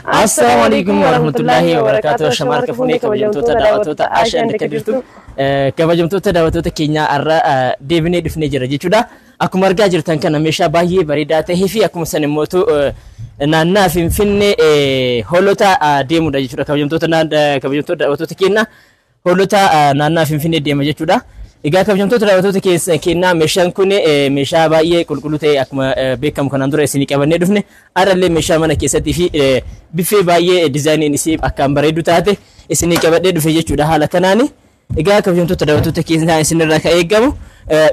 Assalaamu alaikum warahmatullahi wabarakatuh. Shamaar kafuunee kabajamtoota daawwattoota Ashaan akka jirtu kabajamtoota daawwattoota keenyaa har'a deebinee dhufnee jira jechuudha. Akkuma argaa jirtan kana meeshaa baay'ee bareedaa ta'ee fi akkuma san immoo naannaa Finfinnee Hoolota deemudha jechuudha. Kabajamtoota kabajamtoota daawwattoota keenyaa Hoolota naannaa Finfinnee deema jechuudha. Egaa kabajamtoota daawwattoota keenyaa meeshaan kun meeshaa baay'ee qulqulluu ta'e akkuma beekamu kanaan dura isinii qabannee dhufne har'allee meeshaa mana keessattii fi biffee baay'ee diizaayiniin isii akkaan bareedu taate isinii qabadhee dhufe jechuudha haala kanaani. Egaa kabajamtoota daawwattoota keenyaa isinirraa kan eegamu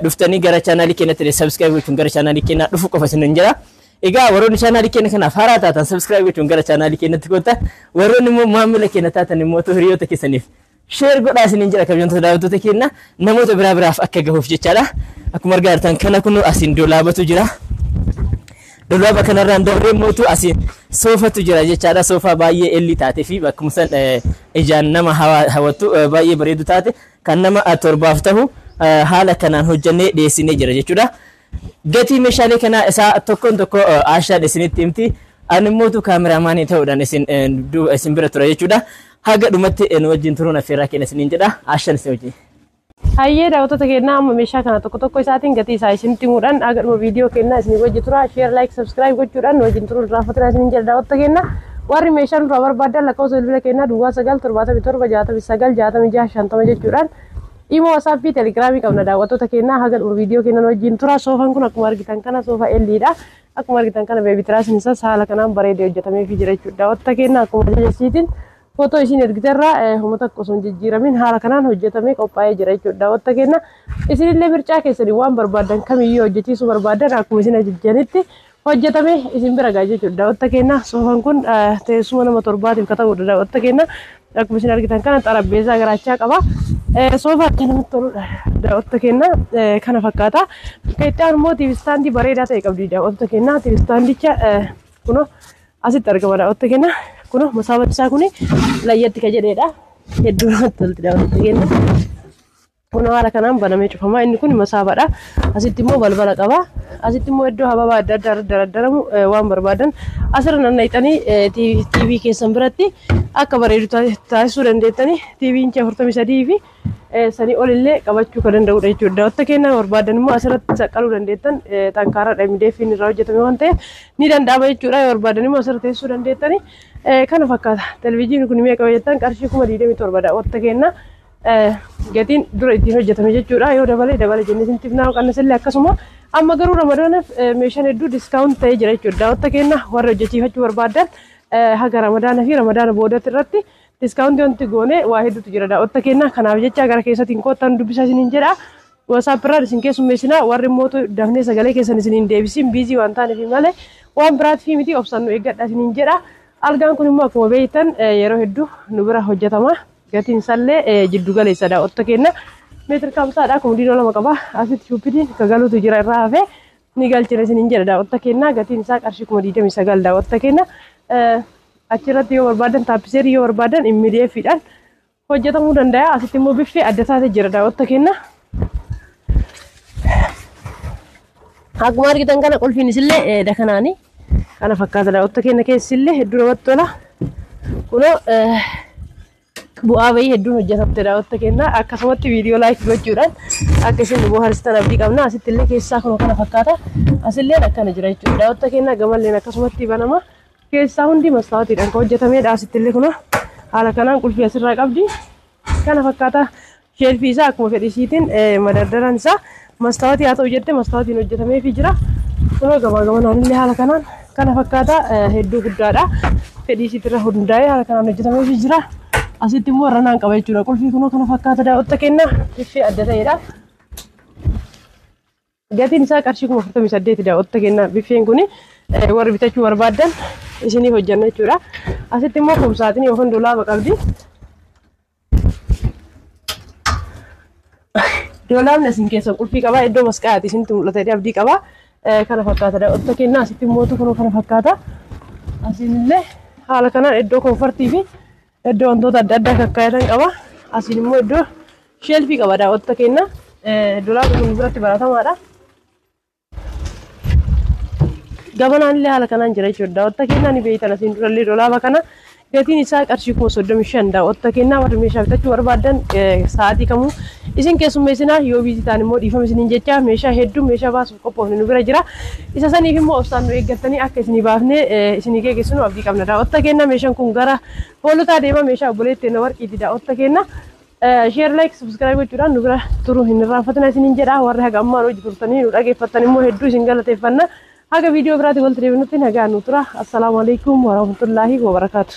dhuftanii gara chaanaalii keenyatti subscribe gochuun gara chaanaalii keenyaa dhufu qofa isinin jira. Egaa warroonni chaanaalii keenya kanaaf haaraa taatan subscribe gochuun gara chaanaalii keenyatti kottaa. Warroonni immoo maamila keenya taatan immoo hiriyoota keessaniif share godhaa isiniin jedha kabajamtoota daawwattoota keenya namoota biraa biraaf akka gahuuf jechaadha. Akkuma argaa jirtan kana kun asiin dolaabatu jira. Dolaaba kanarraan dabree mootu asiin soofatu jira jechaadha. Soofaa baay'ee elli taate fi bakkuma san ijaan nama hawwattu baay'ee bareedu taate kan nama torbaaf tahu haala kanaan hojjannee dhiyeessinee jira jechuudha. Gatii meeshaalee kanaa isaa tokkoon tokko Aashaan isinitti himti. Ani immoo kaameraamaanii ta'uudhaan isin bira tura jechuudha. Haga dhumatti nu wajjin turuun affeerraa keenya isiniin jedha. Aashaan isin wajjin. Hayyee daawwattoota keenyaa amma meeshaa kana tokko tokko isaatiin gatii isaa isinitti himuudhaan haga dhuma viidiyoo keenyaa isin wajji tura. Share, like, subscribe gochuudhaan nu wajjin turuun irraanfatinaa isiniin jedha daawwattoota keenyaa. Warri meeshaa nurraa barbaadan lakkoofsa bilbila keenyaa duwwaa 9 77 69 66 50 jechuudhaan Imo, WhatsApp fi Telegramii qabna daawwattoota keenyaa haga dhuma viidiyoo keenyaa wajjin tura. Soofaan kun akkuma argitan kana soofa Elliidha. Akkuma argitan kana baby tiraasiin isaas haala kanaan bareedee hojjetameefii jira jechuudha. Daawwattoota keenyaa akkuma ajaja isiitiin footoo isiin ergiterraa homa tokko osoo hin jijjiiramin haala kanaan hojjetamee qophaa'ee jira jechuudha. Daawwattoota keenya isinillee mircaa keessanii waan barbaadan kamiyyuu hojjechiisuu barbaadan akkuma isin ajajjanitti hojjetamee isin bira ga'a jechuudha. Daawwattoota keenya soofaan kun teessuma nama torbaatiif kan ta'udha. Daawwattoota keenya akkuma isin argitan kana xarapheezaa garaachaa qaba. Soofaa akka namatti toludha. Daawwattoota keenya kana fakkaata. Kan itti aanu immoo TV stand bareedaa ta'e qabdi daawwattoota keenya. TV standicha kunoo asitti argama daawwattoota keenya. Kunoo masaabatti isaa kuni layyatti ka jedheedha. Hedduu namatti tolti daawwattoota keenya. Kunoo haala kanaan banamee cufama. Inni kun masaabadha. Asitti immoo balbala qaba. Asitti immoo iddoo hababaa adda addaa irratti daraddaramu waan barbaadan asirra nannaqxanii TV keessan biratti akka bareedu taasisuu dandeettanii TV inchi 43 fi sanii olillee qabachuu kan danda'udha jechuudha. Daawwattoota keenya barbaadan immoo asirratti saqqaluu dandeettan xankaaraadha MDF irraa hojjetame waan ta'eef ni danda'ama jechuudha. Yoo barbaadan immoo asirra teessisuu dandeettanii kana fakkaata. Televizyiinii kun meeqa jettan qarshii 27,000 daawwattoota keenya. Gatiin dura ittiin hojjetame jechuudha. Yoo dabale dabale jennee isinitti himnaa qannasillee akkasuma. Amma garuu ramadaanaaf meeshaan hedduu discount ta'ee jira jechuudha. Daawwattoota keenya warra hojjechiifachuu barbaadan haga ramadaana fi ramadaana boodatti irratti discount wanti goone waa hedduutu jira daawwattoota keenya. Kanaaf jecha gara keessaatiin koottan dubbisaa isiniin jedha. WhatsApp irraan isin keessummeessinaa warri immoo dafnee sagalee keessan isiniin deebisiin busy waan taaneef malee waan biraatti miti obsaan nu eeggadha isiniin jedha. Algaan kun immoo akkuma beektan yeroo hedduu nu bira hojjetama. Gatiin isaallee jiddu galeessa daawwattoota keenya. Meetira kamsaadha kumdiinoo 2 qaba. Asitti shuuppitiin kagaluutu jira irraa hafee ni galchina isiniin jedha daawwattoota keenya. Gatiin isaa qarshii 29,000 daawwattoota keenya. Achirratti yoo barbaadan taappiseerii yoo barbaadan MDF-dhaan hojjetamuu danda'a. Asitti immoo biffee adda taate jira daawwattoota keenya. Akkuma argitan kana qulfiin isillee dakanaani. Kana fakkaata daawwattoota keenya keessillee hedduu namatti tola. Kunoo bu'aa bahii hedduun hojjetamte daawwattoota keenya. Akkasumatti viidiyoo like gochuudhaan akka isin nu bohaarsitan abdii qabna. Asitti illee keessaa kunoo kana fakkaata. Asillee akkana jira jechuudha. Daawwattoota keenya gamalleen akkasumatti banama. Keessaa hundi mastaawatiidhaan kan hojjetamedha. Asitti illee kunoo haala kanaan qulfii asirraa qabdi. Kana fakkaata. Sheelfii isaa akkuma fedhii isiitiin madardaraan isaa mastaawatii haa ta'u jette mastaawatiin hojjetameefii jira. Kunoo gamaa gamanaan illee haala kanaan kana fakkaata hedduu guddaadha. Fedhii isiitirra hundaa'ee haala kanaan hojjetameefii jira. Asitti immoo ranaan qaba jechuudha. Qulfii kunoo kana fakkaata daawwatta kenna. Biffee adda ta'edha. Gatiin isaa qarshii 48,000 daawwatta kenna. Biffeen kun warri bitachuu barbaadan isiniif hojjenna jechuudha. Asitti immoo kumsaatiin yookaan dolaaba qabdi. Dolaabni asin keessa qulfii qaba. Iddoo masqaati isinitti mul'ata jedhee abdii qaba. Kana fakkaata daawwatta kenna. Asitti immoo kunoo kana fakkaata. Asiin illee haala kanaan iddoo koonfartii fi iddoo wantoota adda addaa kakkaayatan qaba. Asiin immoo iddoo sheelfii qaba daawwatta kenna. Dolaabni kun biratti baratamaadha. Gabanaan illee haala kanaan jira jechuudha. Daawwattoota keenyaa ni beektan asiin durallee dolaaba kana gatiin isaa qarshii 35,000. Daawwattoota keenyaa warri meeshaa bitachuu barbaadan sa'aatii kamuu isin keessummeessinaa, yoo busy ta'an immoo dhiifama isiniin jecha meeshaa hedduu meeshaa baasuuf qophoofne nu bira jira. Isa saniif immoo obsaan nu eeggattanii akka isinii baafnee isinii geggeessinu abdii qabna. Daawwattoota keenyaa meeshaan kun gara hoolotaa deema, meeshaa obboleettii na warqiiti daawwattoota keenyaa. Share, like, subscribe gochuudhaan nu bira turuu hin irraanfatina isiniin jedha. Warri haga ammaan hojii turtanii nu dhageeffattan immoo hedduu isin galateeffanna. Haga viidiyoo biraatti walitti deebinutti nagaan nu tura. Assalaamu alaikum warahmatullaahi wabarakaatu.